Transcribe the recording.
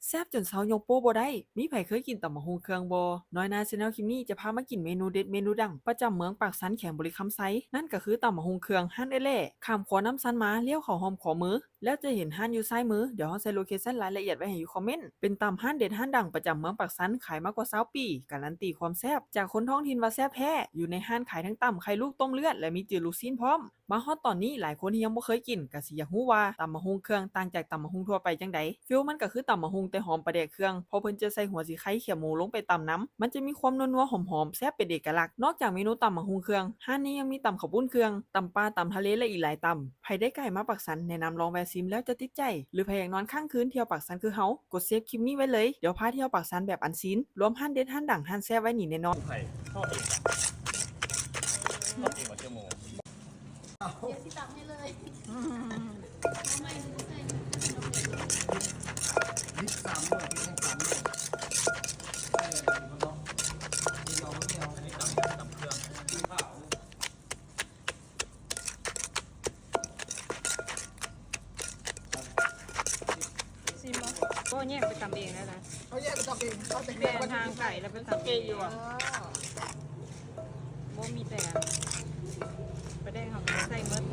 ແຊບຈົນເຊົາຍົກໂປ້ບໍ່ໄດ້ ມີໃຜເຄີຍກິນຕຳບັກຫຸ່ງເຄື່ອງບໍ່? ນ້ອຍໜ້າ Channel ຄລິບນີ້ຈະພາມາກິນເມນູເດັດເມນູດັງ ປະຈຳເມືອງປາກຊັນ ແຂວງບໍລິຄຳໄຊ ນັ້ນກໍຄືຕຳບັກຫຸ່ງເຄື່ອງຮ້ານເອື້ອຍແຫຼ້ ຂ້າມຂົວນ້ຳຊັນມາ ລ້ຽວເຂົ້າຮ່ອມຂົວມື ແລ້ວຈະເຫັນຮ້ານຢູ່ຊ້າຍມື ດຽວເຮົາໃສ່ໂລເຄຊັນລາຍລະອຽດໄວ້ໃຫ້ຢູ່ຄອມເມັນ. ເປັນຕຳຮ້ານເດັດຮ້ານດັງປະຈຳເມືອງປາກຊັນ ຂາຍມາກວ່າຊາວປີ ກາລັນຕີຄວາມແຊບຈາກຄົນທ້ອງຖິ່ນວ່າແຊບແທ້ ຢູ່ໃນຮ້ານຂາຍທັງຕຳ ໄຂ່ລູກ ຕົ້ມເລືອດ ແລະ ມີຈື່ລູກຊີ້ນພ້ອມ. ມາຮອດຕອນນີ້ ຫຼາຍຄົນທີ່ຍັງບໍ່ເຄີຍກິນ ກະຊິຢາກຮູ້ວ່າຕຳບັກຫຸ່ງເຄື່ອງຕ່າງຈາກຕຳບັກຫຸ່ງທົ່ວໄປຈັ່ງໃດ? ຟີລມັນກະຄືຕຳບັກຫຸ່ງ ແຕ່ຫອມປາແດກເຄື່ອງ ເພາະເພິ່ນຈະໃສ່ຫົວສີໄຄ ແຄບໝູລົງໄປຕຳນຳ ມັນຈະມີຄວາມນົວໆ ຫອມໆ ແຊບເປັນເອກະລັກ. ນອກຈາກເມນູຕຳບັກຫຸ່ງເຄື່ອງ ຮ້ານນີ້ຍັງມີຕຳເຂົ້າປຸ້ນເຄື່ອງ, ຕຳປ່າ, ຕຳທະເລ ແລະ ອີກຫຼາຍຕຳ. ໃຜໄດ້ໃກ້ມາປາກຊັນ ແນະນຳລອງແວ່ຊິມແລ້ວຈະຕິດໃຈ ຫຼືໃຜຢາກນອນຄ້າງຄືນທ່ຽວປາກຊັນຄືເຮົາ ກົດເຊບຄລິບນີ້ໄວ້ເລີຍ ດຽວພາທ່ຽວປາກຊັນແບບອັນຊີນ ລວມຮ້ານເດັດຮ້ານດັງຮ້ານແຊບໄວ້ນີ້ແນ່ນອນ. ເຮົາເອງ ເຮົາເອງວ່າເຈົ້າໂມ ດຽວຊິຕຳໃຫ້ເລີຍ. ຊີມບໍ່? ບໍ່ ແຍກໄປຕຳເອງແລ້ວນະ. ເຂົາແຍກໄປຕຳເອງ ເອົາແຕ່ເຄື່ອງ ແມ່ນ ໄວ້ ທາງໄກແລ້ວໄປຕຳເອງ. ເອີ ບໍ່ ມີແຕ່ປາແດກເຮົາໃສ່ໝົດ.